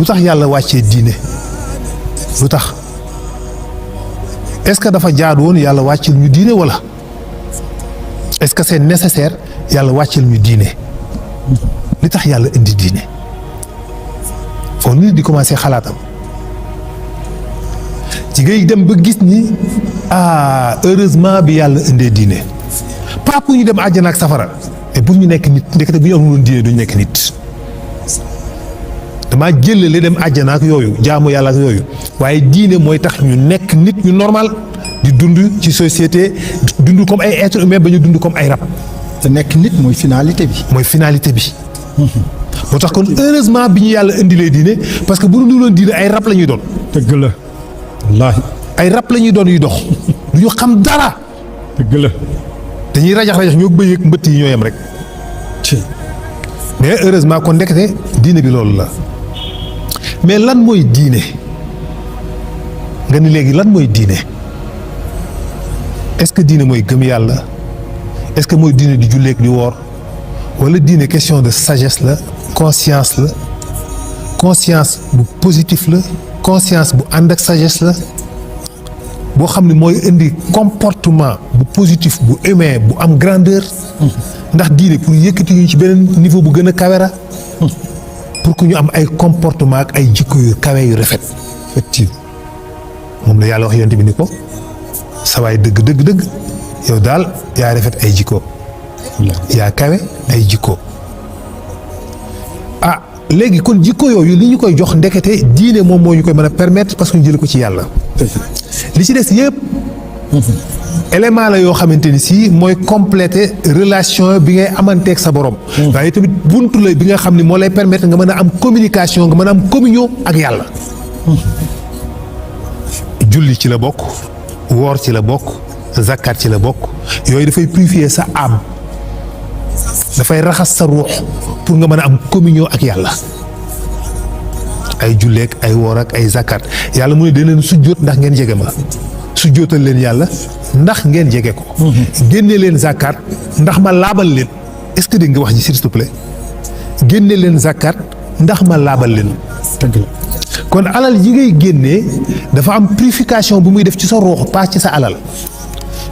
lu tax yàlla wàccee diine lu tax est-ce que dafa jaadu woon yàlla wàcceel ñu diine wala est-ce que c'est nécessaire yàlla wàcceel ñu diine li tax yàlla indi diine foofu nit di commencer xalaatam ci ngay dem ba gis ni heureusement bi yàlla indee diine pas pour ñu dem àjjana ak safara mais pour ñu nekk nit ndekete bu ñu amul woon diine duñu nekk nit damaa jëlale dem àjjana ak yooyu jaamu yàlla ak yooyu waaye diine mooy tax ñu nekk nit ñu normal di dund ci société dund comme ay être humain ba ñu dund comme ay rab. te nekk nit mooy finalité bi. mooy finalité bi. moo tax kon heureusement bi ñu yàlla indilee diine parce que bu ñu doon diine ay rab la ñuy doon. dëgg la wallaahi. ay rab la ñuy doon yu dox. du ñu xam dara. dëgg la. dañuy rajax ñoo bëy ak mbëtt yi ñoo yem rek. mais heureusement kon ndekete diine bi loolu la. mais lan mooy diine nga ni léegi lan mooy diine est-ce que diine mooy gëm yàlla est-ce que mooy diine di julleek di woor walla diine question de sagesse la conscience la conscience bu positif la conscience bu ànd ak sagesse la boo xam ne mooy indi comportement bu positif bu humain bu am grandeur ndax diine pour yëkkati ñu ci beneen niveau bu gën a kawe la pour que ñu am ay comportement ak ay jikko yu kawe yu rafet effectivement moom la yàlla wax yonent bi ni ko sawaay dëgg yow daal yaa rafet ay jikko yaa kawe ay jikko léegi kon jikko yooyu li ñu koy jox ndekete diine moom moo ñu koy mën a permettre parce que ñu jël ko ci yàlla li ci des yëpp élément la yoo xamante ni si mooy compléter relation bi ngay amanteeg sa borom. waaye tamit buntu la bi nga xam ne moo lay permettre nga mën a am communication nga mën a am communion ak yàlla. julli ci la bokk woor ci la bokk zakat ci la bokk yooyu dafay purifier sa âme dafay raxas sa ruux pour nga mën a am communion ak yàlla. ay julleek ay woor ak ay zakat yàlla mu ne da leen sujjóot ndax ngeen jege ma. su jootal leen yàlla ndax ngeen jege ko. génne leen zakat ndax ma laabal leen est-ce que dégg nga wax ji s'il te plaît génne leen zakat ndax ma laabal leen. kon alal yi ngay génnee dafa am purification bu muy def ci sa ruux pas ci sa alal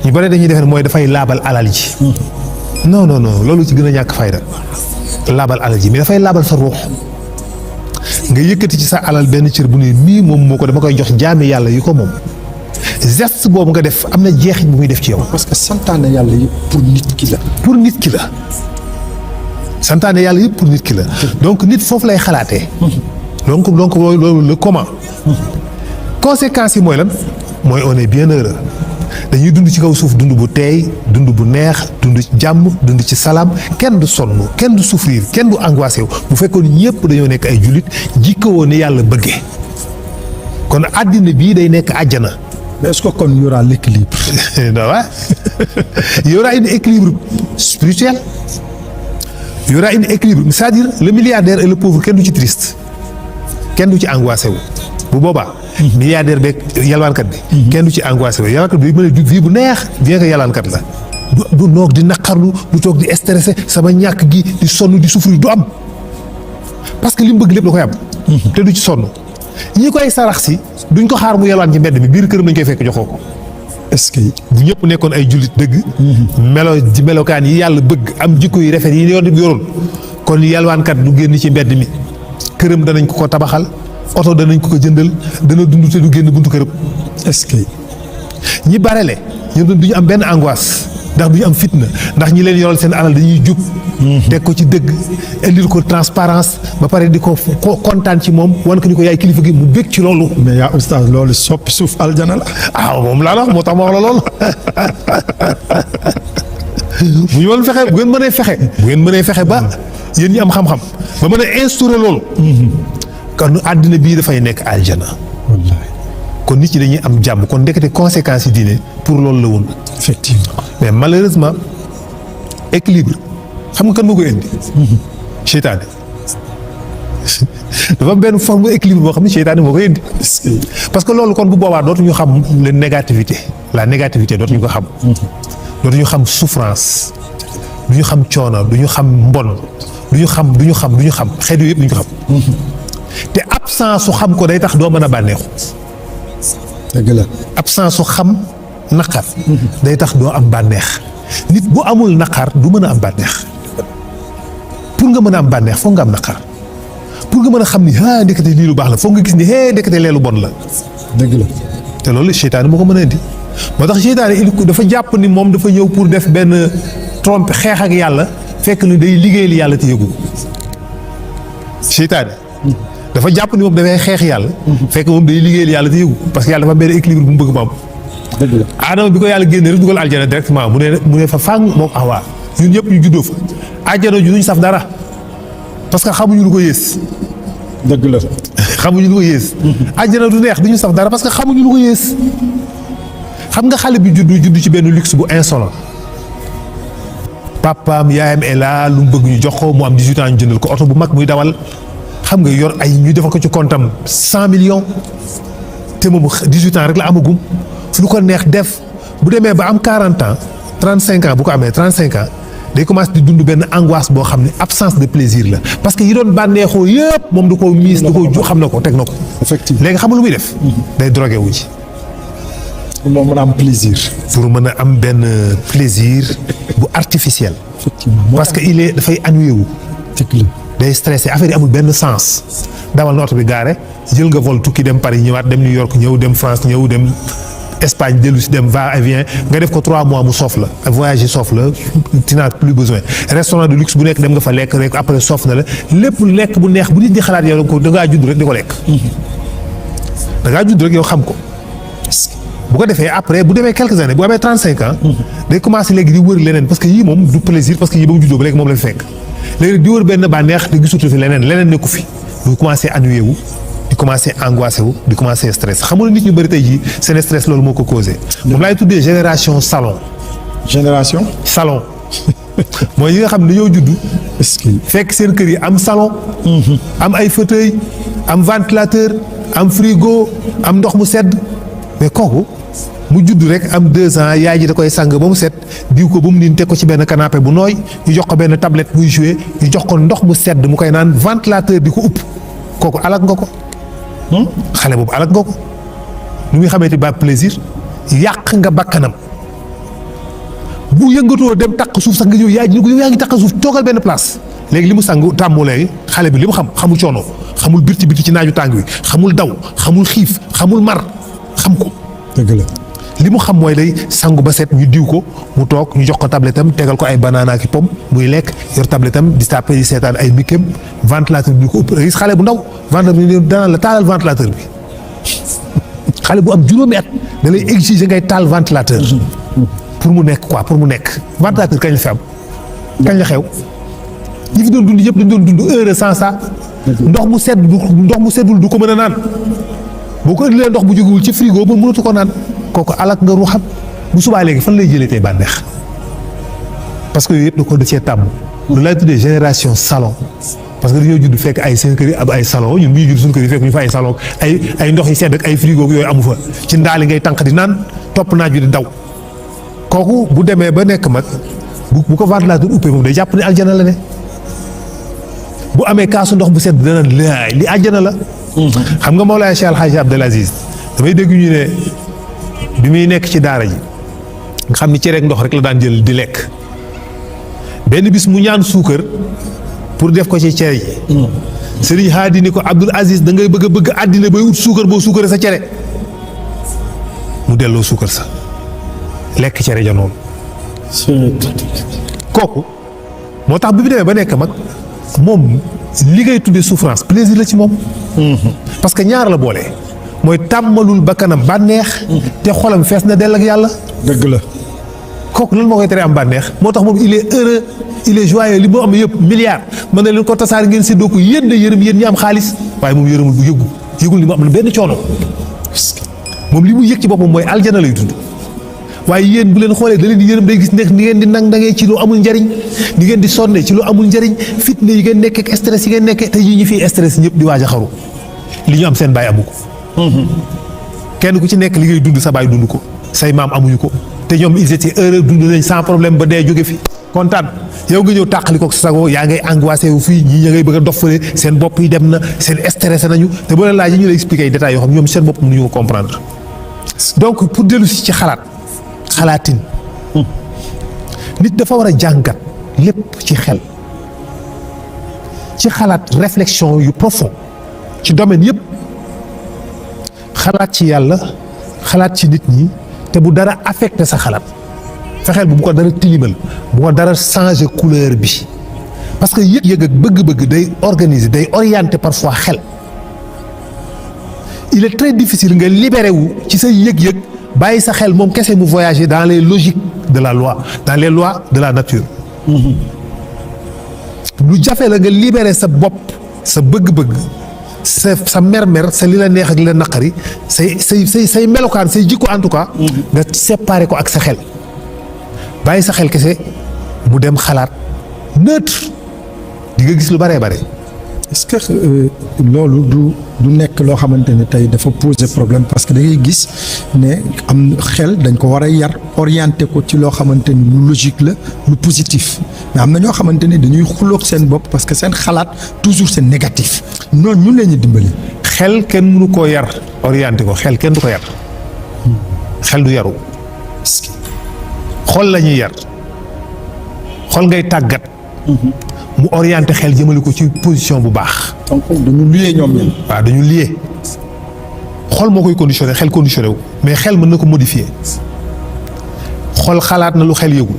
ñu bari dañuy defe mooy dafay laabal alal ji. non loolu ci gën a ñàkk fayda laabal alal ji mais dafay laabal sa ruux nga yëkkati ci sa alal benn cër bu ne nii moom moo ko dama koy jox jaami yàlla yi ko moom. geste boobu nga def am na jeexit bu muy def ci yow. parce que santaane yàlla yëpp pour nit ki la. pour nit ki la santaane yàlla yëpp pour nit ki la donc nit foofu lay xalaatee. donc loolu le comment. conséquences yi mooy lan mooy on est bien heureux dañuy dund ci kaw suuf dund bu teey dund bu neex dund ci jàmm dund ci salaam kenn du sonn kenn du souffrir kenn du angoissé wu bu fekkoon ñëpp dañoo nekk ay jullit jikkawoo ni yàlla bëggee kon àddina bii day nekk àjjana. mais est-ce que kon y aura l'équilibre. Il y aura un équilibre spirituel. Il y aura un équilibre c'est-à-dire le milliardaire et le pauvre kenn du ci triste kenn du ci angoissé wu bu boobaa. milliardaire beeg yalwaankat bi. kenn du ci angoissé wu yalwaankat bi mën a vie bu neex bien que yalwaankat la. du noog di naqarlu du toog di stressé sama ñàkk gi di sonn di souffrir du am parce que li mu bëgg lépp da koy am. te du ci sonn ñi koy sarax si. duñ ko xaar mu yalwaan ci mbedd mi biir këram lañ koy fekk joxoo ko. est-ce que bu ñëpp nekkoon ay jullit dëgg. melokaan yi yàlla bëgg am jikko yi rafet yi yoroon kon yalwaankat du génn ci mbedd mi këram danañ ko tabaxal oto danañ ko jëndal dana dund te du génn buntu këram. est-ce que ñi barele ñoom duñu am benn angoisse ndax duñu am fitna ndax ñi leen yoral seen alal dañuy jub. teg ko ci dëgg indil ko transparence ba pare di ko kontaan ci moom wan ko ni ko yaay kilifa gi mu bég ci loolu. mais yaa oustaz loolu soppi suuf aljana la. moom laa la wax moo tax ma wax la loolu. bu ñu mën fexe bu ngeen mënee fexe ba yéen ñi am xam-xam ba mën a instaurer loolu. kon àddina bii dafay nekk aljana. wallaahi kon nit ñi dañuy am jàmm kon ndekete conséquences yi diine pour loolu la woon. effectivement mais malheureusement équilibre. xam nga kan moo koy indi. seytaane dafa am benn forme équilibre boo xam ne seytaane moo koy indi. parce que loolu kon bu boobaa dootuñu xam la négativité dootuñu ko xam. dootuñu xam souffrance duñu xam coono duñu xam mbon duñu xam xeet yooyu yëpp duñu ko xam. te absence su xam ko day tax doo mën a bànneexu. dëgg la. absence su xam naqar day tax doo am bànneex nit bu amul naqar du mën a am bànneex pour nga mën a am bànneex foog nga am naqar pour nga mën a xam ni ndekete lii lu baax la foog nga gis ni ndekete lee lu bon la. dëgg la. te loolu seytaane moo ko mën a indi moo tax seytaane dafa jàpp ni moom dafa ñëw pour def benn trompe xeex ak yàlla fekk ni day liggéeyal yàlla te yëgu seytaane dafa jàpp ni moom dafay xeex yàlla fekk moom day liggéeyal yàlla te yëgu parce que yàlla dafa benn équilibre bu mu bëgg mu am. dëgg la. Adama bi ko yàlla génne rek dugal aljana directement mu ne fa fang moom Awa ñun ñëpp ñu juddoo fa aljana ju duñ saf dara parce que xamuñu lu ko yées. dëgg la. xamuñu lu ko yées. aljana du neex duñu saf dara parce que xamuñu lu ko yées. xam nga xale bi juddu ci benn luxe bu insolent papaam yaayam est là lu mu bëgg ñu jox ko mu am 18 ans ñu jëndal ko oto bu mag muy dawal xam nga yor ay ñu defal ko ci comptam 100 millions te moom 18 ans rek la amagum fu lu ko neex def bu demee ba am 40 ans 35 ans bu ko amee 35 ans day commencé di dund benn angoisse boo xam ne absence de plaisir la parce que yi doon bànneexoo yëpp moom du ko miis du ko xam na ko teg na ko. effectivement léegi xam nga lu muy def. day drogué wu ji. pour mën a am plaisir. pour mën a am benn plaisir bu artificiel. effectivement parce que il est dafay ennuyé wu. dëgg la. day stressé affaire yi amul benn sens. dawal na oto bi gaare jël nga vol tukki dem Paris ñëwaat dem New York ñëw dem France ñëw dem Espagne dellu si dem va et vient nga def ko 3 mois mu soof la voyage yi soof la tu n'as plus besoin restaurant de luxe bu nekk dem nga fa lekk rek après soof na la lépp lekk bu neex bu nit di xalaat yow da ngaa judd rek di ko lekk. da ngaa judd rek yow xam ko. bu ko defee après bu demee quelques années bu amee 35 ans. day commencé léegi di wër leneen parce que yii moom du plaisir parce que yii ba mu juddoo ba léegi moom la fi fekk. léegi di wër benn bànneex di gisatu fi leneen nekku fi muy commencé ennuyé wu di commencé angoissé wu di commencé stress xam nga nit ñu bëri tey jii seen stress loolu moo ko causé. moom laay tuddee génération salon. génération. salon mooy yi nga xam ne dañoo juddu. est-ce que. fekk seen kër yi am salon. am ay fauteuil am ventilateur am frigo am ndox mu sedd mais kooku. mu judd rek am 2 ans yaay ji da koy sang ba mu set diw ko ba mu niin teg ko ci benn canapé bu nooy ñu jox ko benn tablette muy jouer ñu jox ko ndox mu sedd mu koy naan ventilateur di ko upp kooku alak nga ko. xale boobu alak nga ko. nu muy xamee ba plaisir yàq nga bakkanam bu yëngatoo dem takk suuf sax nga ñëw yaay ji ni ko yow yaa ngi takk suuf toogal benn place. léegi li mu sang tàmmoo léegi xale bi li mu xamul coono xamul birti ci naaju tàng wi xamul daw xamul xiif xamul mar xam ko. dëgg la. li mu xam mooy day sangu ba set ñu diw ko mu toog ñu jox ko tablette am tegal ko ay banana ki pomme muy lekk yor tablette am di tapé di seetaan ay mikem ventilateur bi ñu ko ëpp gis xale bu ndaw ventilateur bi dana la taalal ventilateur bi xale bu am juróomi at da lay exiger ngay taal ventilateur pour mu nekk quoi pour mu nekk ventilateur kañ la fi am kañ la xew ñi fi doon dund yëpp dañ doon dund heure sans ça ndox mu seddul du ko mën a naan boo ko indilee ndox bu jógewul ci frigo ba mënatu ko naan kooku alak nga ruuxam bu subaa léegi fan lay jëlee tey bànneex parce que yooyu yëpp da ko da cee tàmm lu lay tuddee génération salon parce que dañoo judd fekk ay seen kër yi ab ay salon ñun bu ñu judd suñu kër yi fekk ñu fa ay salon ay ndox yi sedd ak ay frigo yooyu amu fa ci ndaali ngay tànq di naan topp naaj bi di daw kooku bu demee ba nekk mag bu ko ventilateur uppee moom day jàpp ne aljana la ne bu amee kaasu ndox bu sedd dana laay li aljana la. xam nga Mawlaay Cheikh Al Hadj Abdel Aziz damay dégg ñu ne bi muy nekk ci daara ji nga xam ni cere ak ndox rek la daan jël di lekk benn bis mu ñaan suukar pour def ko ci cere ji. Serigne Hadi ni ko Abdul Aziz da ngay bëgg àddina bay ut suukar boo suukaree sa cere mu delloo suukar sa lekk cere ja noonu. kooku moo tax bi mu demee ba nekk mag moom li ngay tuddee souffrance plaisir la ci moom. parce que ñaar la boole mooy tàmmalul bakkanam bànneex. te xolam fees na dell ak yàlla. dëgg la. kooku lan moo koy teree am bànneex moo tax moom il est heureux il est joyeux li mu am yëpp milliard mën na leen ko tasaar ngeen séddoo ko yéen na yërëm yéen ñi am xaalis waaye moom yërëmul bu yëgul li mu am na benn coono moom li mu yëg ci boppam mooy aljana lay dund waaye yéen bu leen xoolee da leen di yërëm day gis nekk ni ngeen di nang dangee ci lu amul njariñ ni ngeen di sonne ci lu amul njariñ fitna yi ngeen nekkee ak stress yi ngeen nekkee te yi ñu fi stress ñëpp di waaj a xaru li ñu am seen baay amu ko kenn ku ci nekk li ngay dund sa baay dund ko say maam amuñu ko te ñoom ils étaient heureux dund nañ sans problème ba dee jóge fi kontaan yow nga ñëw tàqali ko sa sago yaa ngay angoissé wu fii ñii ña ngay bëgg a dof fële seen bopp yi dem na seen stressé nañu te boo leen laajee ñu lay expliquer ay détails yoo xam ñoom seen bopp mënuñu ko comprendre donc pour dellu si ci xalaatin nit dafa war a jàngat lépp ci xel ci xalaat réflexion yu profond ci domaine yëpp xalaat ci yàlla xalaat ci nit ñi te bu dara affecté sa xalaat fexeel bu ko dara tilimal bu ko dara changer couleur bi parce que yëg-yëg ak bëgg-bëgg day organiser day orienter parfois xel il est très difficile nga libéré wu ci sa yëg-yëg bàyyi sa xel moom kese mu voyager dans les logiques de la loi dans les lois de la nature lu jafe la nga libéré sa bopp sa bëgg-bëgg sa mer-mer sa li la neex ak li la naqari say melokaan say jikko en tout cas nga séparé ko ak sa xel bàyyi sa xel kese mu dem xalaat neutre di nga gis lu bare bare. est-ce que loolu du nekk loo xamante ne tey dafa poser problème parce que da ngay gis ne am xel dañ ko war a yar orienté ko ci loo xamante ni lu logique la lu positif mais am na ñoo xamante ne dañuy xuloog seen bopp parce que seen xalaat toujours c'est négatif noonu ñun la ñuy dimbali. xel kenn mënu koo yar orienté ko xel kenn du ko yar xel du yaru xol la ñuy yar xol ngay tàggat. mu orienté xel jëmale ko ci position bu baax. donc dañu lié ñoom ñoom. waaw dañu lié xol moo koy conditionné xel conditionné wu mais xel mën na ko modifier xol xalaat na lu xel yëgul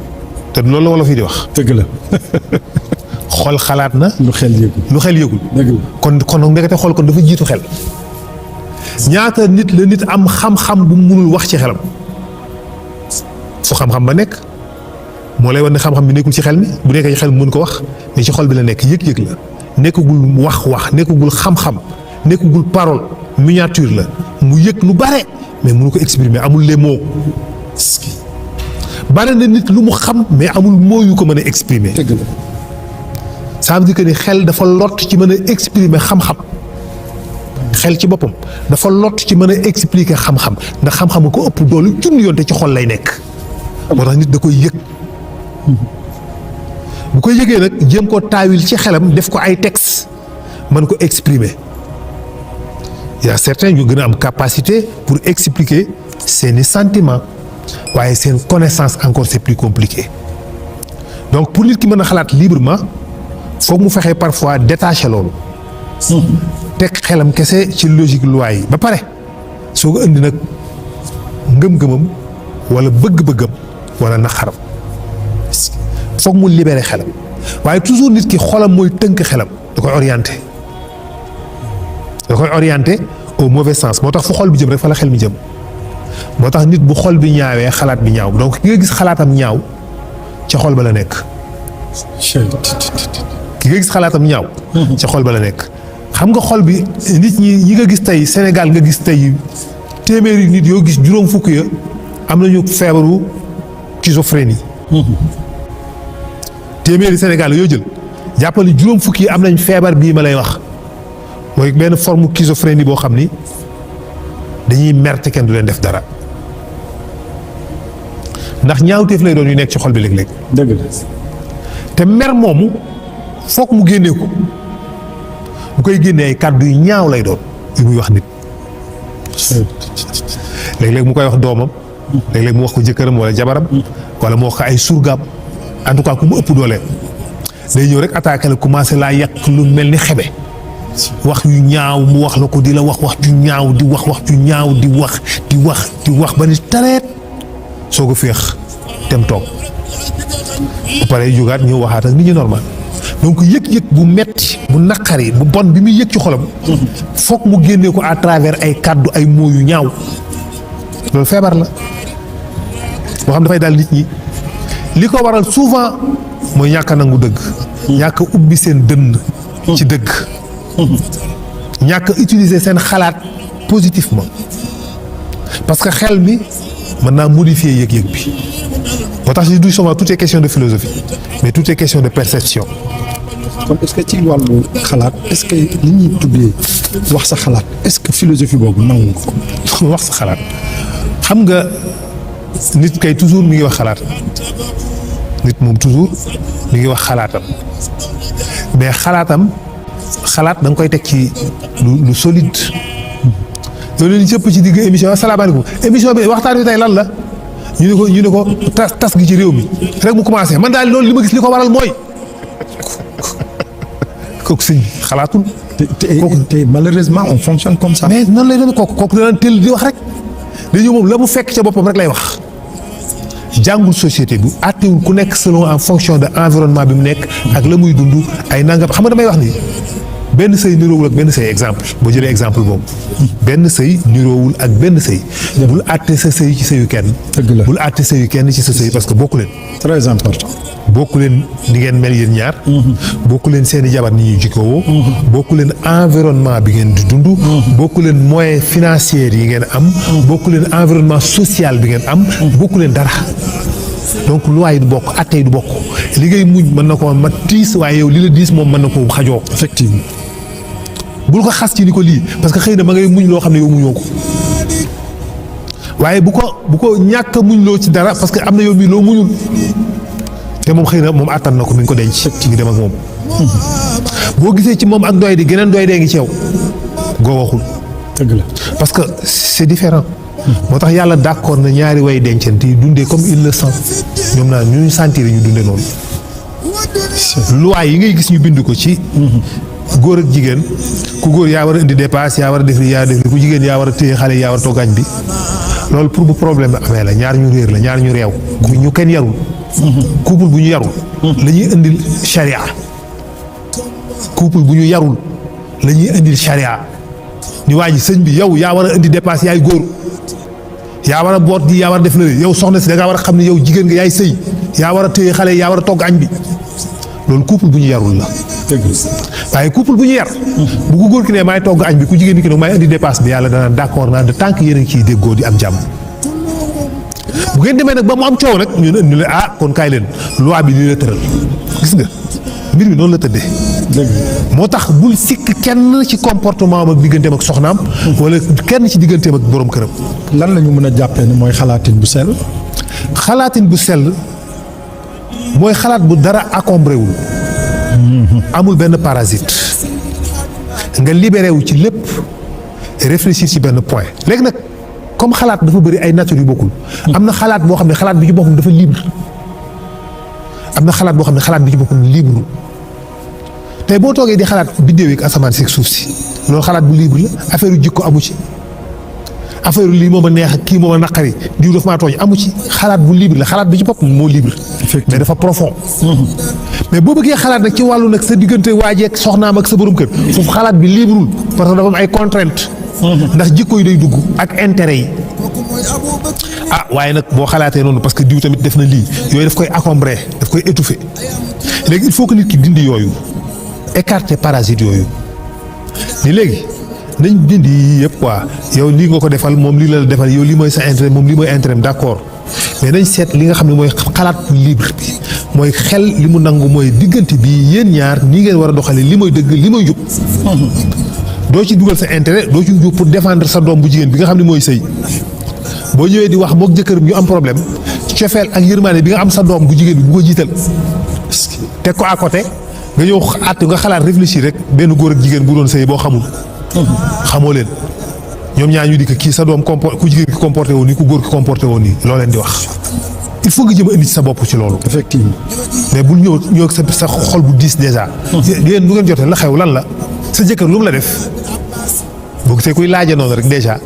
te loolu la wolof yi di wax. dëgg la. xol xalaat na. lu xel yëgul lu xel yëgul. dëgg la kon ndekete xol kon dafa jiitu xel. ñaata nit la nit am xam-xam bu munul wax ci xelam fu xam-xam ba nekk. moo lay wan ne xam-xam bi nekkul ci xel mi bu nekkee ci xel mi mën ko wax mais ci xol bi la nekk yëg-yëg la nekkagul wax nekkagul xam-xam nekkagul parole miniature la mu yëg lu bare mais mënu ko exprimer amul les mots bare na nit lu mu xam mais amul mots yu ko mën a exprimer. dëgg la. ça veut dire que ni xel dafa lott ci mën a exprimer xam-xam xel ci boppam dafa lott ci mën a expliquer xam-xam ndax xam-xam ko ëpp doolu junni yoon te ci xol lay nekk moo tax nit da koy yëg. bu ko yëgee nag jéem ko taawil ci xelam def ko ay texte mën ko exprimer il y a certains ñu gën a am capacité pour expliquer seeni sentiments waaye seen connaissance encore c'est plus compliqué donc pour nit ki mën a xalaat librement foog mu fexee parfois détacher loolu teg xelam kese ci logique loi yi ba pare soo ko indi nag ngëm-ngëmam wala bëgg-bëggam wala naqaram foog mu libérer xelam waaye toujours nit ki xolam mooy tënk xelam da koy orienté au mauvais sens moo tax fu xol bi jëm rek fa la xel mi jëm moo tax nit bu xol bi ñaawee xalaat bi ñaaw donc ki nga gis xalaatam ñaaw ca xol ba la nekk. ki nga gis xalaatam ñaaw. ca xol ba la nekk xam nga xol bi nit ñi nga gis tey Sénégal nga gis tey téeméeri nit yoo gis juróom fukk ya am nañu feebaru schizophrénie. téeméeri Sénégal yoo jël jàppale juróom fukki am nañ feebar bii ma lay wax mooy benn forme schizophrénie boo xam ni dañuy mer te kenn du leen def dara ndax ñaawteef lay doon yu nekk ci xol bi léeg-léeg. dëgg la. te mer moomu foog mu génnee ko bu koy génnee ay kàddu yu ñaaw lay doon yu muy wax nit léeg-léeg mu koy wax doomam léeg-léeg mu wax ko jëkkëram wala jabaram wala mu wax ko ay surgaam en tout cas ku mu ëpp dooleem day ñëw rek attaqué la commencé laa yàq lu mel ni xebe wax yu ñaaw mu wax la ko di la wax ju ñaaw di wax ju ñaaw di wax ba ni tareet soo ko féex dem toog bu paree jógaat ñëw waxaat ak nit ñi normal donc yëg-yëg bu metti bu naqari bu bon bi muy yëg ci xolam foog mu génnee ko à travers ay kàddu ay mots yu ñaaw loolu feebar la boo xam dafay daal nit ñi li ko waral souvent mooy ñàkk a nangu dëgg ñàkk a ubbi seen dënn ci dëgg ñàkk a utiliser seen xalaat positivement parce que xel mi mën naa modifier yëg-yëg bi moo tax je dis souvent tout est question de philosophie mais tout est question de perception. kon est-ce que ci wàllu xalaat est-ce que li ñuy tuddee wax sa xalaat est-ce que philosophie boobu nangu ko. wax sa xalaat xam nga nit kay toujours mi ngi wax xalaat nit moom toujours mi ngi wax xalaatam mais xalaat da nga koy teg ci lu solide. loolu leen cëpp ci digg émission asalaamaaleykum émission bi waxtaan wi tey lan la ñu ne ko tas gi ci réew mi rek mu commencé man daal loolu li ma gis li ko waral mooy kooku sëñ xalaatul. te malheureusement on fonctionne comme ça. mais noonu lay doon kooku danaan teel di wax rek dañoo moom la mu fekk ca boppam rek lay wax. jàngul société bu àttewul ku nekk selon en fonction de environnement bi mu nekk ak la muy dund ay nangam xam nga damay wax ni benn sëy niroowul ak benn sëy exemple boo jëlee exemple boobu benn sëy niroowul ak benn sëy bul àtte sa sëy ci sëyu kenn bul àtte sëyu kenn ci sa sëy parce que bokku leen très important bokku leen ni ngeen mel yéen ñaar bokku leen seeni jabar ni ñuy jikkowoo bokku leen environnement bi ngeen di dund bokku leen moyens financiers yi ngeen am bokku leen environnement social bi ngeen am bokku leen dara donc loi yi du bokk atte yi du bokk li ngay muñ mën na ko mat tiis waaye yow li la diis moom mën na ko xajoo effectivement bul ko xas ci ni ko lii parce que xëy na ma ngay muñ loo xam ne yow muñoo ko waaye bu ko ñàkk a muñ loo ci dara parce que am na yow mii loo muñul te moom xëy na moom attan na ko mi ngi ko denc ci ngi dem ak moom boo gisee ci moom ak doy di geneen doy dee ngi ci yow goo waxul dëgg la parce que c'est différent moo tax yàlla d'accord na ñaari way dencante yi dundee comme il le sent ñoom naa ñu sentir ñu dundee noonu loi yi ngay gis ñu bind ko ci góor ak jigéen ku góor yaa war a indi dépasse yaa war a def li yaa def li ku jigéen yaa war a téye xale yaa war a togg añ bi loolu pour bu problème amee la ñaar ñu réer la ñaar ñu réew ñu kenn yarul couple bu ñu yarul la ñuy indil charia couple bu ñu yarul la ñuy indil charia ñu waa ji sëñ bi yow yaa war a indi dépasse yaay góor yaa war a boot di yaa war a def la yow soxna si da ngaa war a xam ne yow jigéen nga yaay sëy yaa war a téye xale yaa war a togg añ bi loolu couple bu ñu yarul la waaye couple bu ñu yar bu ko góor ki ne maay togg añ bi ku jigéen ki ne maay indi dépasse bi yàlla danaan d'accord naa de tant que yéen a ngi ciy déggoo di am jàmm bu ngeen demee nag ba mu am coow nag ñu ne ah kon kaay leen loi bi lii la tëral gis nga mbir mi noonu la tëddee moo tax bul sikk kenn ci comportement am ak digganteem ak soxnaam wala kenn ci digganteem ak borom këram. lan la ñu mën a jàppee ne mooy xalaatin bu sell. xalaatin bu sell mooy xalaat bu dara encombré wul amul benn parasite nga libéré wu ci lépp réfléchir ci benn point léegi nag comme xalaat dafa bëri ay nature yu bokkul am na xalaat boo xam ne xalaat bi ci boppam dafa libre am na xalaat boo xam ne xalaat bi ci boppam libre tey boo toogee di xalaat biddéew yi ak asamaan si ak suuf si loolu xalaat bu libre la affaire yu jikko amu ci affaire lii moom a neex ak kii moom a naqari diw dafa maa tooñ amu ci xalaat bu libre la xalaat bi ci boppam moo libre mais dafa profond mais boo bëggee xalaat nag ci wàllu nag sa diggante waajee ak soxnaam ak sa borom kër foofu xalaat bi libreul parce que dafa am ay contraintes ndax jikko yi day dugg ak intérêt yi ah waaye nag boo xalaatee noonu parce que diw tamit def na lii yooyu daf koy encombrer daf koy étouffer léegi il faut que nit ki dindi yooyu écarter parasites yooyu ni léegi nañ dindi yii yëpp quoi yow lii nga ko defal moom lii la defal yow lii mooy sa intérêt moom lii mooy intérêt d'accord mais nañ seet li nga xam ne mooy xalaat libre bi mooy xel li mu nangu mooy diggante bi yéen ñaar nii ngeen war a doxalee li mooy dëgg li mooy jub doo ci dugal sa intérêt doo ci jub pour défendre sa doom bu jigéen bi nga xam ne mooy sëy boo ñëwee di wax mook jëkkër ñu am problème cofeel ak yërmaane bi nga am sa doom bu jigéen bi bu ko jiital teg ko à côté nga ñëw àtt nga xalaat réfléchir rek benn góor ak jigéen bu doon sëy boo xamoo leen ñoom ñaar ñu di ko kii sa doom ku jigéen ki comporté woon nii ku góor ki comporté woon nii loo leen di wax il faut nga jëm a indi ci sa bopp ci loolu. effectivement mais bul ñëw sa xol bu diis déjà. yéen lu ngeen jotee la xew lan la sa jëkkër lu mu la def boo gisee kuy laaja noonu rek déjà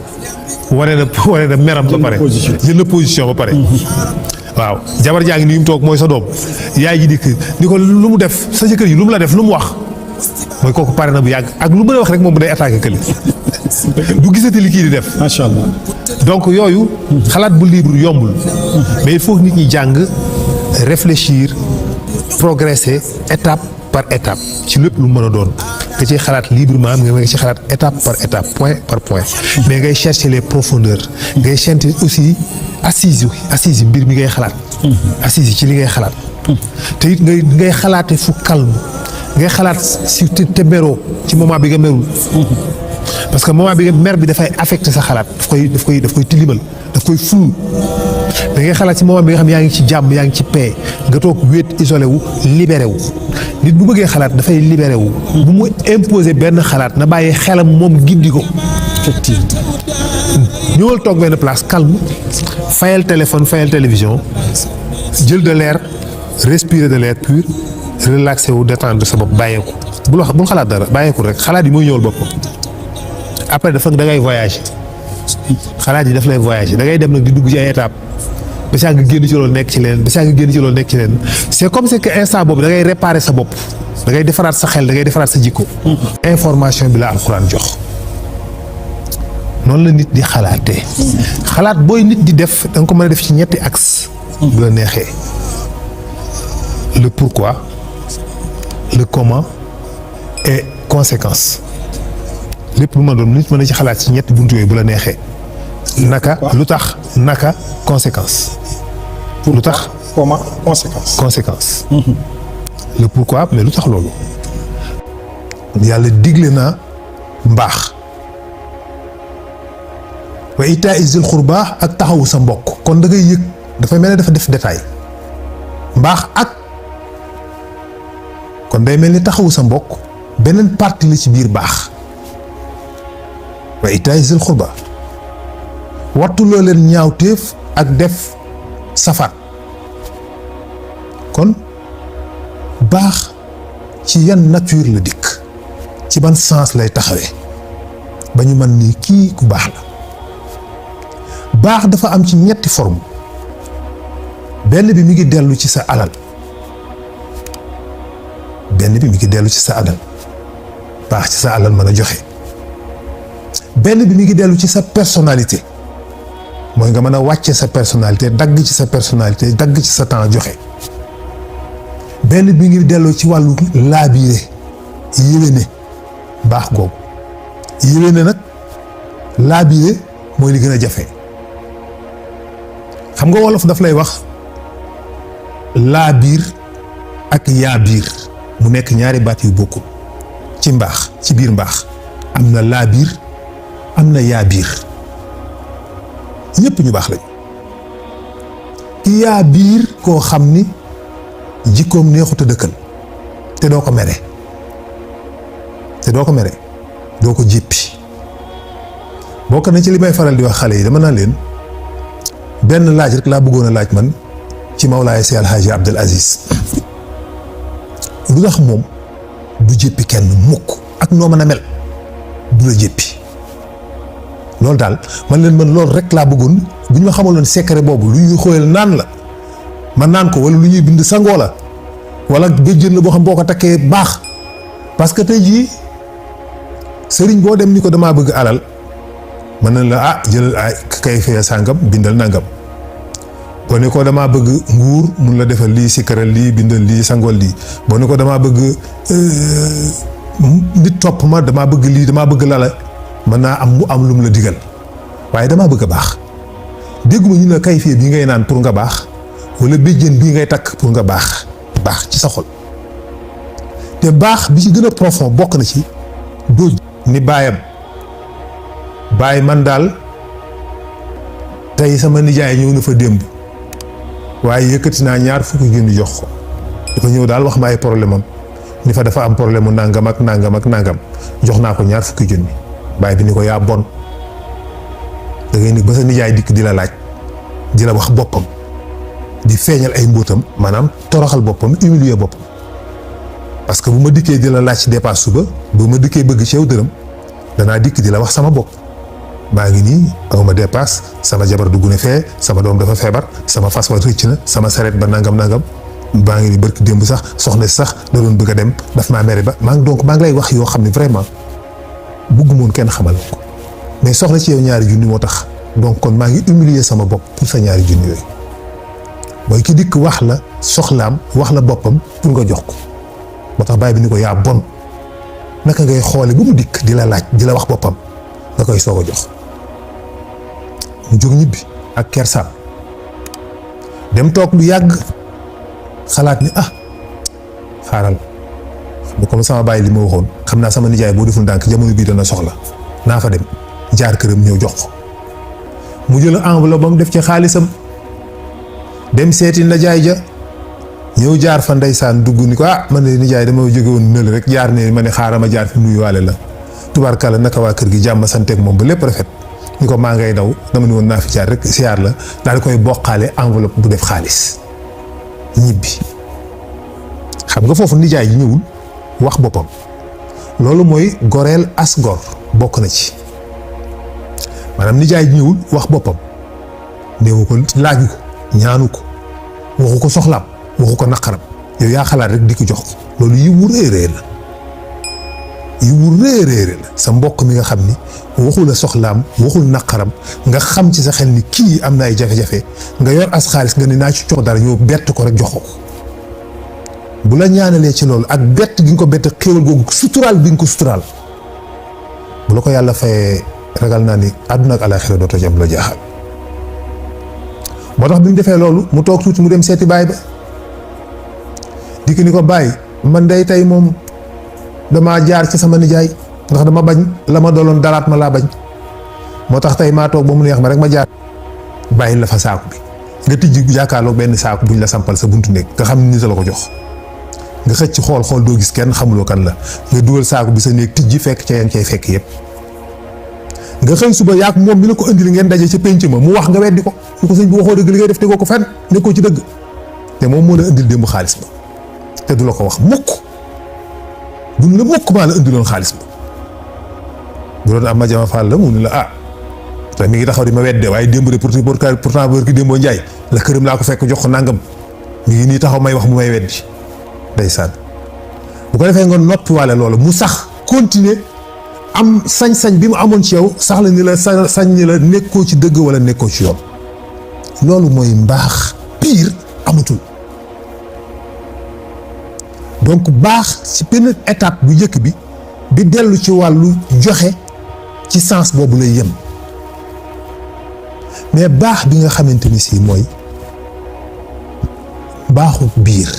wane na meram ba pare jël na position ba pare. waaw jabar jaa ngi ni mu toog mooy sa doom yaay ji dikk ni ko lu mu def sa jëkkër yi lu mu la def lu mu wax. mooy kooku pare na bu yàgg ak lu mën a wax rek moom bu day attaqué kële du gisati li kii di def. macha allah. donc yooyu. xalaat bu libre yombul. mais il faut nit ñi jàng réfléchir progresser étape par étape ci lépp lu mën a doon nga ciy xalaat librement nga ci xalaat étape par étape point par point. mais ngay chercher les profondeurs. ngay chercher aussi assise yi mbir mi ngay xalaat. assise yi ci li ngay xalaat. te it ngay xalaate fu calme. ngay xalaat si te meroo ci moment bi nga merul parce que moment bi nga mer bi dafay affecté sa xalaat daf koy tilimal daf koy ful da ngay xalaat ci moment bi nga xam yaa ngi ci jàmm yaa ngi ci paix nga toog wéet isolé wu libéré wu nit bu bëggee xalaat dafay libéré wu. bu mu imposer benn xalaat na bàyyi xelam moom gindi ko. effectivement. ñëwal toog benn place calme fayal téléphone fayal télévision jël de l'air respirer de l'air pur relaxé wu détendre sa bopp bàyyeeku bul xalaat dara bàyyeeku rek xalaat yi mooy ñëwal boppam après dafa da ngay voyager xalaat yi daf lay voyager da ngay dem nag di dugg ci ay étape ba saa nga génn ci loolu nekk ci leen ba saa nga génn ci loolu nekk ci leen c'est comme c'est que instant boobu da ngay réparer sa bopp da ngay defaraat sa xel da ngay defaraat sa jikko. information bi la alxuraan jox. noonu la nit di xalaatee xalaat booy nit di def da nga ko mën a def ci ñetti axe bu la neexee le pourquoi le comment et conséquence lépp lu ma doon nit mën na ci xalaat ci ñetti buntu yooyu bu la neexee naka lu tax naka conséquence lu tax comment conséquence. le pourquoi mais lu tax loolu yàlla digle na mbaax wa itaa izil xurbaa ak taxawu sa mbokk kon da ngay yëg dafay mel ne dafa def détail mbaax ak kon day mel ni taxawu sa mbokk beneen partie la ci biir baax wa itaa izil xurbaa wattuloo leen ñaawteef ak def safar kon baax ci yan nature la dikk ci ban sens lay taxawee ba ñu mën ni kii ku baax la baax dafa am ci ñetti forme benn bi mi ngi dellu ci sa alal baax ci sa alal mën a joxe benn bi mi ngi dellu ci sa personnalité mooy nga mën a wàcce sa personnalité dagg ci sa personnalité dagg ci sa temps joxe benn bi ngi delloo ci wàllu laabiire yéwéne baax googu yéwéne nag laabiire mooy li gën a jafe xam nga wolof daf lay wax laa biir ak yaa biir mu nekk ñaari baat yu bokkul ci mbaax ci biir mbaax am na laa biir am na yaa biir ñëpp ñu baax lañu ki yaa biir koo xam ni jikkoom neexut a dëkkal te doo ko mere doo ko jéppi bokk na ci li may faral di wax xale yi dama naan leen benn laaj rek laa bëggoon a laaj man ci Mawlaay Si Alxaaji Abdul Aziz lu tax moom du jéppi kenn mukk ak noo mën a mel du la jéppi loolu daal man loolu rek laa bëggoon bu ñu ma xamaloon secret boobu lu ñuy xóoyal naan la man naan ko wala lu ñuy bind sangoo la wala béjjën la boo xam boo ko takkee baax parce que tey jii sëriñ boo dem ni ko damaa bëgg alal mën na la jëlal ay kay fee sàngam bindal nangam boo ne ko damaa bëgg nguur mun la defal lii sikkaral lii bindal lii sangool lii boo ne ko damaa bëgg nit topp ma damaa bëgg lii damaa bëgg lala mën naa am mu am lu mu la digal waaye damaa bëgg a baax dégguma ñu ne kay fee bii ngay naan pour nga baax wala béjjén bii ngay takk pour nga baax ci sa xol te baax bi ci gën a profond bokk na ci doo ni baayam baay man daal tey sama nijaay ñëw na fa démb waaye yëkkati naa ñaar fukki junni jox ko dafa ñëw daal wax ma ay problème am ni fa dafa am problème mu nangam ak nangam ak nangam jox naa ko ñaar fukki junni baay bi ni ko yaa bon da ngay ni ba sa nijaay dikk di la laaj di la wax boppam di feeñal ay mbóotam maanaam toroxal boppam humilier boppam parce que bu ma dikkee di la laaj ci dépasse suba bu ma dikkee bëgg ci yow dërëm danaa dikk di la wax sama bopp maa ngi nii awma dépasse sama jabar dugg na fee sama doom dafa feebar sama fas wa rëcc na sama saret ba nangam maa ngi ni barki démb sax soxna si sax da doon bëgg a dem daf maa mere ba maa ngi lay wax yoo xam ne vraiment bëggumoon kenn xamal ko mais soxla ci yow ñaari junni moo tax donc kon maa ngi humilier sama bopp pour sa ñaari junni yooyu mooy ki dikk wax la soxlaam wax la boppam pour nga jox ko moo tax baay bi ni ko yaa bon naka ngay xoole bu mu dikk di la laaj di la wax boppam nga koy soog a jox mu jóg ñibbi ak kersaam dem toog lu yàgg xalaat ni xaaral bu comme sama baay li ma waxoon xam naa sama nijaay boo deful ndànk jamono bii dana soxla naa fa dem jaar këram ñëw jox ko mu jël enveloppe bam def ci xaalisam dem seeti nijaay ja ñëw jaar fa ndeysaan dugg ni ko man de nijaay dama jóge woon nële rek jaar ne ma ne xaaral ma jaar fi nuyuwaale la tubaarkàlla naka waa kër gi jàmm santeeg moom ba lépp rafet ni ko maa ngay daw dama ni woon naa fi jaar rek siyaar la daal di koy bokkaale enveloppe bu def xaalis ñibbi. xam nga foofu nijaay ji ñëwul wax boppam loolu mooy goreel as gor bokk na ci maanaam nijaay ji ñëwul wax boppam néewu ko laaju ko ñaanu ko waxu ko soxlaam waxu ko naqaram yow yaa xalaat rek di ko jox ko loolu yi wu réeréer la yi wu réeréer la sa mbokk mi nga xam ni waxul a soxlaam waxul naqaram nga xam ci sa xel ni kii am na ay jafe-jafe nga yor as xaalis nga ni naa ci jox dara ñëw bett ko rek jox ko bu la ñaanalee ci loolu ak bett gi nga ko bett xéewal googu suturaal bi nga ko suturaal bu la ko yàlla fayee ragal naa ni àdduna ak alaaxira dootoo ci am la jaaxal. moo tax bi mu defee loolu mu toog tuuti mu dem seeti baay ba dikk ni ko baay man day tey moom damaa jaar ci sama nijaay ndax dama bañ la ma doloon dalaat ma laa bañ moo tax tey maa toog ba mu neex ma rek ma jaar bàyyi la fa saaku bi nga tijji jàkkaarloog benn saaku buñ la sampal sa buntu néeg nga xam ni nit la ko jox nga xëcc xool doo gis kenn xamuloo kan la nga dugal saaku bi sa néeg tijji fekk ca yaa ngi cay fekk yëpp nga xëy suba yaak moom mi la ko indil ngeen daje ca pénc ma mu wax nga weddi ko su ko sëñ bi waxoo dëgg li ngay def tegoo ko fenn nekkoo ci dëgg te moom moo la indil démb xaalis ba te du la ko wax mukk duñ la mukk maa la indiloon xaalis ba bu doon am ma jama faal la mu ne la te mi ngi taxaw di ma wedde waaye démb de pourtant bër ki démboo njaay la këram laa ko fekk jox ko nangam mi ngi nii taxaw may wax mu may weddi ndeysaan bu ko defee nga noppiwaale loolu mu sax continuer am sañ-sañ bi mu amoon ci yow sax la ni la sañ ni la nekkoo ci dëgg wala nekkoo ci yoon loolu mooy mbaax pire amatul donc baax ci benn étape bu njëkk bi dellu ci wàllu joxe ci sens boobu lay yem mais baax bi nga xamante ni si mooy baaxu biir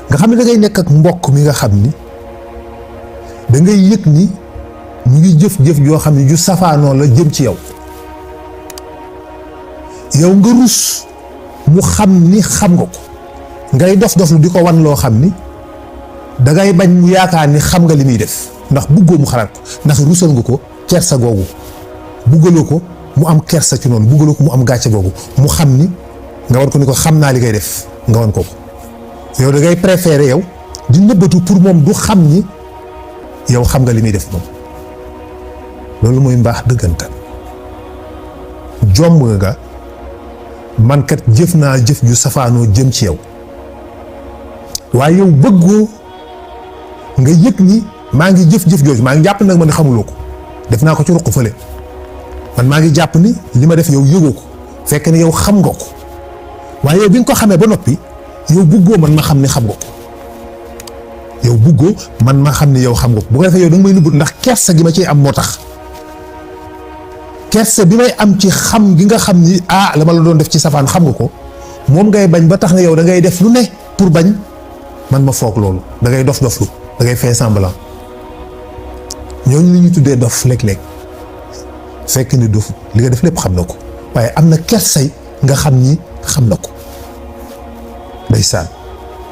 nga xam ne da ngay nekk ak mbokk mi nga xam ni da ngay yëg ni ñu ngi jëf-jëf joo xam ne ju safaanoo la jëm ci yow nga rus mu xam ni xam nga ko ngay dof lu di ko wan loo xam ni dangay bañ mu yaakaar ni xam nga li muy def ndax buggoo mu xalaat ko ndax rusal nga ko kersa googu buggaloo ko mu am kersa ci noonu buggaloo ko mu am gàcce googu mu xam ni nga war ko ni ko xam naa li ngay def nga wan ko yow da ngay préférer yow di nëbbatu pour moom du xam ni yow xam nga li muy def moom loolu mooy mbaax dëggantaan jomb nga man kat jëf naa jëf ju safaanoo jëm ci yow waaye yow bëggoo nga yëg ni maa ngi jëf-jëf jooju maa ngi jàpp nag ma ne xamuloo ko def naa ko ci ruq fële man maa ngi jàpp ni li ma def yow yëgoo ko fekk ni yow xam nga ko waaye yow bi nga ko xamee ba noppi yow bëggoo man ma xam ni xam nga ko yow bëggoo man ma xam ni yow xam nga ko bu ko defee yow da nga may nubbut ndax kersa gi ma ciy am moo tax kersa bi may am ci xam gi nga xam ni la ma la doon def ci safaan xam nga ko moom ngay bañ ba tax na yow da ngay def lu ne pour bañ man ma foog loolu da ngay doflu da ngay fait semblant ñooñu li ñuy tuddee dof léeg-léeg fekk ni dofu li nga def lépp xam na ko waaye am na kersay nga xam ni xam na ko ndeysaan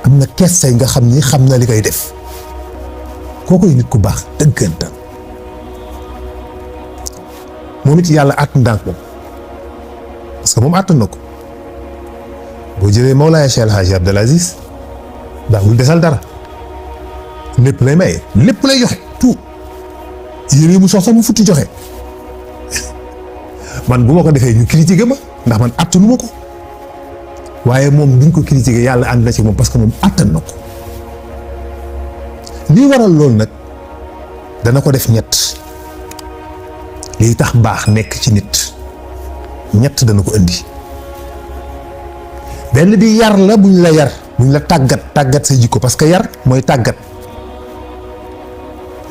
am na kersay nga xam ni xam na li ngay def kookoy nit ku baax dëggantaan moom it yàlla àtt ndànk moom parce que moom àttan na ko boo jëlee Mawlaaya Cheikh El Hadji Abdel Aziz daawul desal dara lépp lay maye lépp lay joxe tout yére mu soxla mu futti joxe man bu ma ko defee ñu critiqué ma ndax man attanu ma ko waaye moom duñ ko critiqué yàlla ànd na ci moom parce que moom attan na ko lii waral loolu nag dana ko def ñett lii tax baax nekk ci nit ñett dana ko indi benn bi yar la buñ la yar buñ la tàggat sa jikko parce que yar mooy tàggat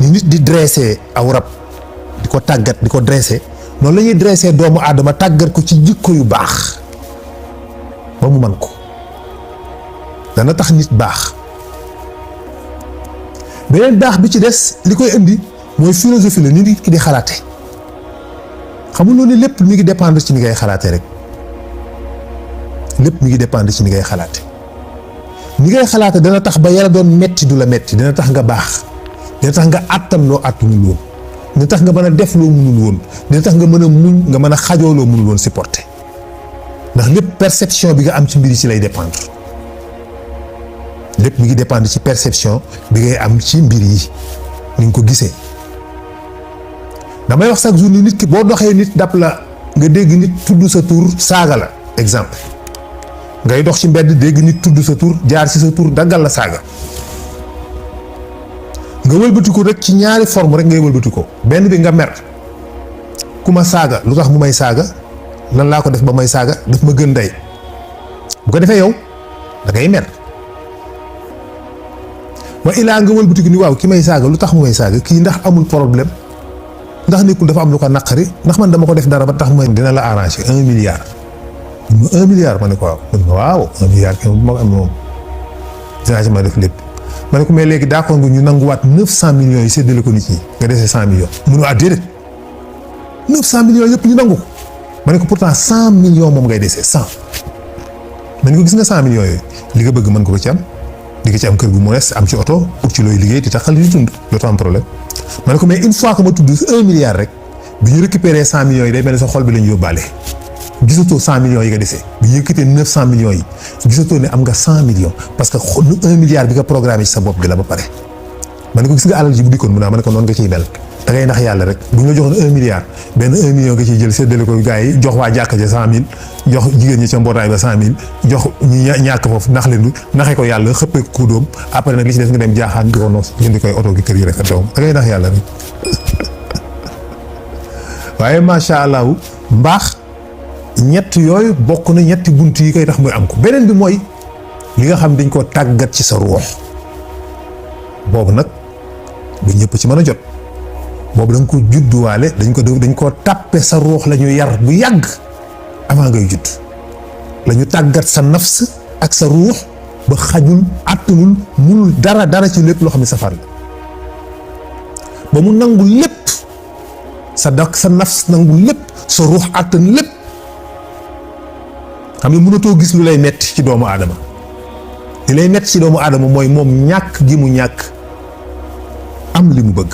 ni nit di dressé aw rab di ko tàggat di ko dressé noonu la ñuy dressé doomu aadama tàggat ko ci jikko yu baax ba mu man ko dana tax nit baax beneen baax bi ci des li koy indi mooy philosophie la ni nit ki di xalaate xamul loolu lépp mi ngi dépendre ci ni ngay xalaate rek lépp mi ngi dépendre ci ni ngay xalaate. ni ngay xalaate dana tax ba yàlla doon metti du la metti, dina tax nga baax, dina tax nga àttan loo àttanul woon, dina tax nga mën a def loo mënul woon, dina tax nga mën a muñ, nga mën a xajoo loo mënul woon supporter. ndax lépp perception bi nga am ci mbir yi ci lay dépendre. lépp mi ngi dépendre ci perception bi ngay am ci mbir yi ni nga ko gisee. damay wax chaque jour ni nit ki boo doxee nit dab la nga dégg nit tudd sa tur saaga la exemple, ngay dox ci mbedd dégg nit tudd sa tur jaar ci sa tur daggal la saaga, nga wëlbati ko rek ci ñaari forme rek ngay wëlbati ko. benn bi nga mer, ku ma saaga lu tax mu may saaga, lan laa ko def ba may saaga, daf ma gën ndey. bu ko defee yow da ngay mer. wa ilaa nga wëlbati ko ni waaw ki may saaga lu tax mu may saaga, kii ndax amul problème, ndax nekkul dafa am lu ko naqari, ndax man dama ko def dara ba tax mooy dina la arranger 1 milliard. 1 milliard ma ne ko waaw, waaw 1 milliard kenn bu ma ko am moom dinaa ci ma def lépp. ma ne ko mais léegi d'accord nga ñu nanguwaat 900 millions yi séddale ko nit ñi nga dese 100 millions. mënu ah déedéet 900 millions yëpp ñu nangu ko. ma ne ko pourtant 100 millions moom ngay dese 100. ma ne ko gis nga 100 millions yooyu li nga bëgg mën ko ci am, di nga ci am kër gu modeste, am ci oto, ut ci looy liggéey di taxal di dund dootoo am problème. ma ne ko mais une fois que ma tudd 1 milliard rek bi ñu récupérer 100 millions yi day mel ne sa xol bi la ñu yóbbaale. gisatoo 100 millions yi nga dese bi ñu yëkkatee 900 millions yi gisatoo ne am nga 100 millions parce que 1 milliard bi nga programmé ci sa bopp bi la ba pare. ma ne ko gis nga alal ji bu dikkoon mu naa ma ne ko noonu nga ciy mel da ngay nax yàlla rek. bu ñu la joxoon 1 milliard benn 1 million nga ciy jël séddale ko gars yi, jox waa jàkka ja 100000, jox jigéen ñi ca mbootaay ba 100000, jox ñi ñàkk foofu nax leen naxee ko yàlla xëppee ko doom après nag li ci def nga dem jaaxaan di ko noos jëndi koy oto gi kër yi rafet doom da ngay nax yàlla rek. waaye macha allah mbaax ñett yooyu bokk na ñetti bunt yi koy tax muy am ko. beneen bi mooy li nga xam dañ koo tàggat ci sa ruux, boobu nag du ñëpp ci mën a jot. boobu da nga ko judduwaale, dañ koo tàppe sa ruux la ñu yar bu yàgg avant ngay judd, la ñu tàggat sa nafs ak sa ruux ba xajul àttanul munul dara ci lépp loo xam ne safar la, ba mu nangu lépp sa nafs nangu lépp, sa ruux àttan lépp. xam ne mënatoo gis lu lay metti ci doomu aadama. li lay metti ci doomu aadama mooy moom ñàkk gi mu ñàkk am li mu bëgg.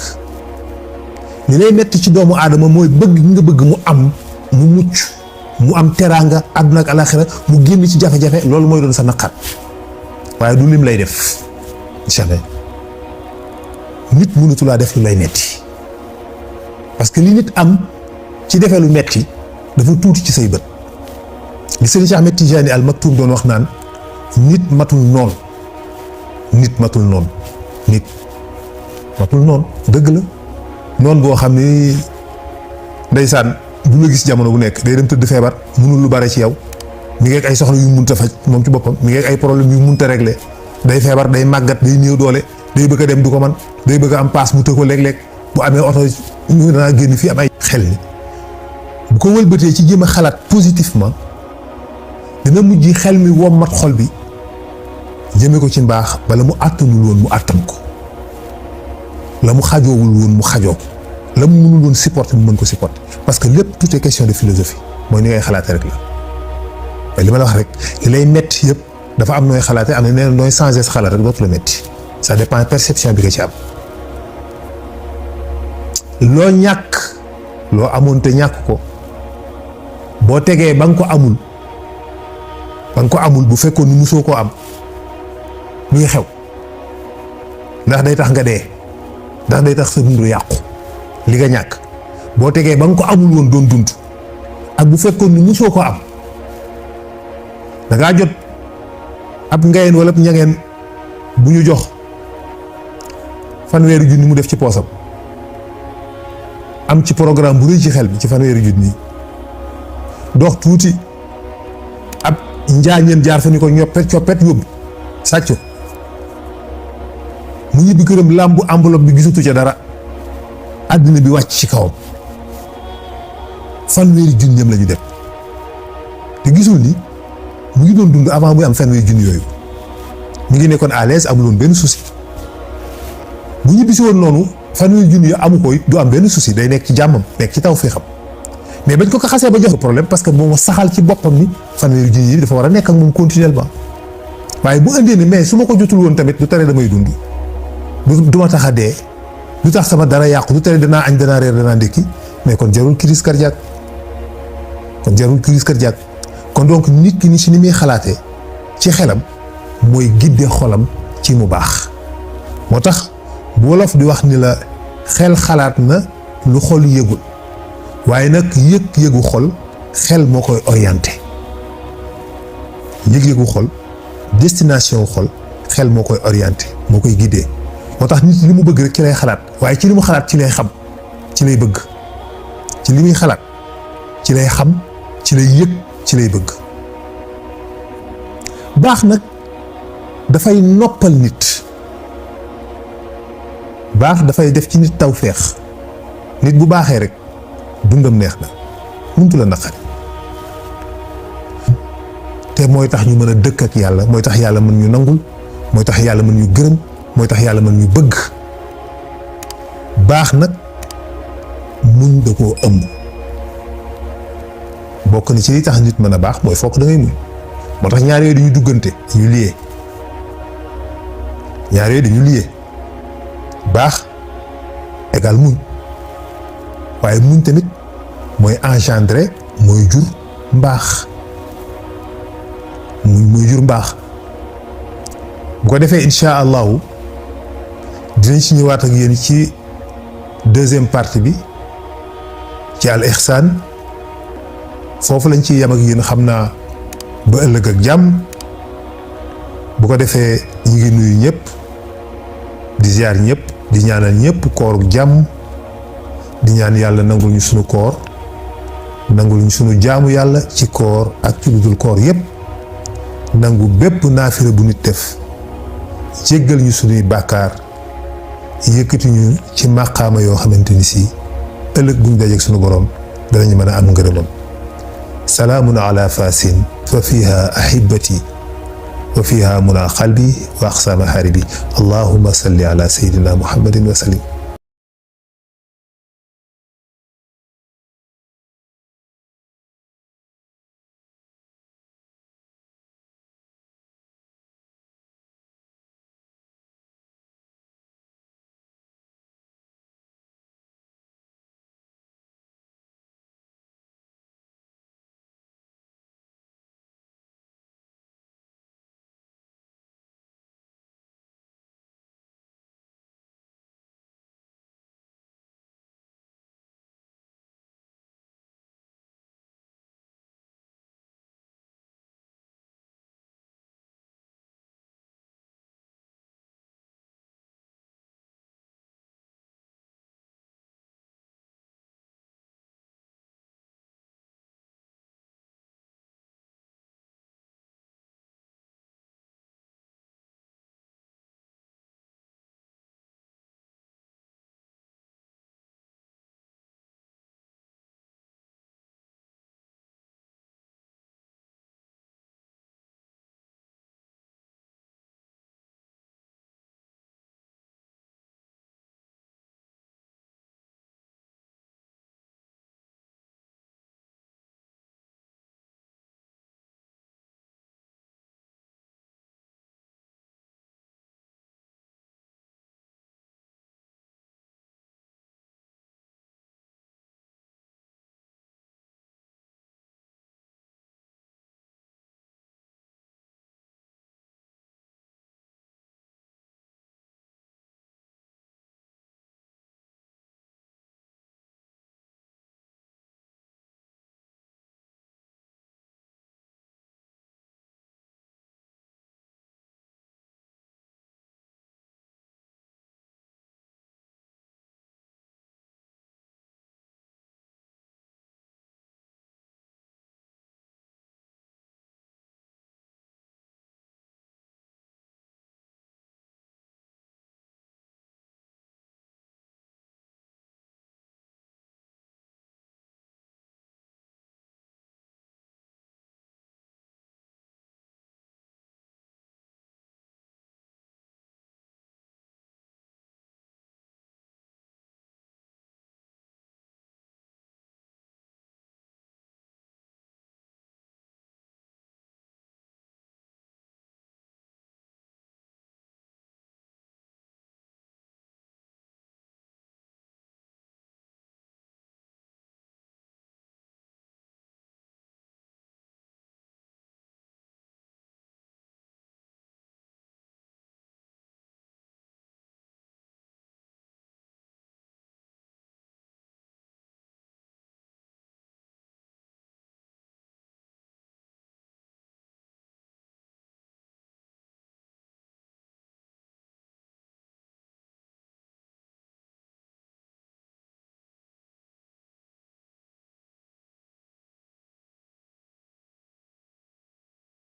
li lay metti ci doomu aadama mooy bëgg nga bëgg mu am, mu mucc, mu am teraanga àdduna ak alaxira, mu génn ci jafe-jafe, loolu mooy doon sa naqar. waaye du lim lay def jamais. nit mënatu laa def lu lay metti parce que li nit am ci defee lu metti dafa tuuti ci say bët. li Sëriñ Cheikh Ahmed Tidiane Al Maktoum doon wax naan nit matul noon, nit matul noon, nit matul noon. dëgg la noon boo xam ni ndeysaan du la gis jamono bu nekk day dem tëdd feebar, mënul lu bare ci yow, mi ngi ak ay soxla yu munta faj moom ci boppam, mi ngi ak ay problème yu munta régler, day feebar, day màggat, day néew doole, day bëgg a dem du ko man, day bëgg a am paas mu të ko léeg-léeg, bu amee oto ñu danaa génn fii am ay xel ni bu ko wëlbatee ci jéem a xalaat positivement dina mujj xel mi wommat xol bi jëme ko ci mbaax, bala mu àttanul woon mu àttan ko, la mu xajoowul woon mu xajoo ko, la mu mënul woon supporter mu mën ko supporter. parce que lépp tout est question de philosophie, mooy ni ngay xalaate rek la. mais li ma la wax rek li lay metti yëpp dafa am nooy xalaate, am na nee na nooy changer sa xalaat rek dootu la metti. ça dépend perception bi nga ci am. loo ñàkk, loo amoon te ñàkk ko, boo tegee ba nga ko amul bu fekkoon ni musoo koo am luy xew, ndax day tax nga dee, ndax day tax sa dund yàqu. li nga ñàkk boo tegee ba nga ko amul woon doon dund ak bu fekkoon ni musoo ko am, da ngaa jot ab ngayeen wala ab ñangeen bu ñu jox fanweeri junni mu def ci poosam, am ci programme bu rëy ci xel bi ci fanweeri junni dox tuuti ab njaañeen jaar fa ni ko ñoppet coppet yóbbu sàcco mu ñibbi këram làmbu enveloppe bi gisatu ca dara, àddina bi wàcc ci kawam, fanweeri junneem la ñu def te gisul ni mu ngi doon dund avant muy am fanweeri junni yooyu, mu ngi nekkoon à l'aise, amuloon benn souci. bu ñibbisi woon noonu fanweeri junni yu amu ko it du am benn souci, day nekk ci jàmmam, nekk ci taw fee xam. mais bañ ko xasee ba jox problème parce que moom saxal ci boppam ni fanweeri junni yi dafa war a nekk ak moom continuellement waaye bu indee ni mais su ma ko jotul woon tamit du tere damay dund du ma tax a dee du tax sama dara yàqu du tere danaa añ danaa reer danaa ndékki mais kon jarul crise cardiaque kon donc nit ki ni si ni muy xalaatee ci xelam mooy gidde xolam ci mu baax moo tax bu wolof di wax ni la xel xalaat na lu xol yëgul waaye nag yëg-yëgu xol xel moo koy orienté yëg-yëgu xol destination xol xel moo koy orienté moo koy guidé moo tax nit li mu bëgg rek ci lay xalaat waaye ci li mu xalaat ci lay xam ci lay bëgg ci li muy xalaat ci lay xam ci lay yëg ci lay bëgg baax nag dafay noppal nit baax dafay def ci nit tawféex nit bu baaxee rek dundam neex na muntu la naqari te mooy tax ñu mën a dëkk ak yàlla mooy tax yàlla mën ñu nangul mooy tax yàlla mën ñu gërëm mooy tax yàlla mën ñu bëgg baax nag muñ da koo ëmb bokk na ci li tax nit mën a baax mooy fokk da ngay muñ moo tax ñaar yooyu dañuy duggante dañu liyee ñaar yooyu dañu liyee baax égal muñ waaye muñ tamit mooy engendré mooy jur mbaax muñ mooy jur mbaax bu ko defee incha allahu dinañ ci ñëwaat ak yéen ci deuxième partie bi ci al ihsaan foofu lañ ciy yem ak yéen xam naa ba ëllëg ak jàmm bu ko defee ñu ngi nuyu ñëpp di ziar ñëpp di ñaanal ñëpp kooruk jàmm di ñaan yàlla nangul ñu sunu koor nangul ñu sunu jaamu yàlla ci koor ak ci lu dul koor yëpp nangu bépp naafila bu nit def jéggal ñu sunuy bàkkaar yëkkati ñu ci màqaama yoo xamante ni si ëllëg buñ dajeek sunu borom danañu mën a am ngërëmam salaamun ala fasin fa fiha ahibati wa fiha muna qalbi wa aqsa maharibi allahumma salli ala sayyidina muhammadin wa sallim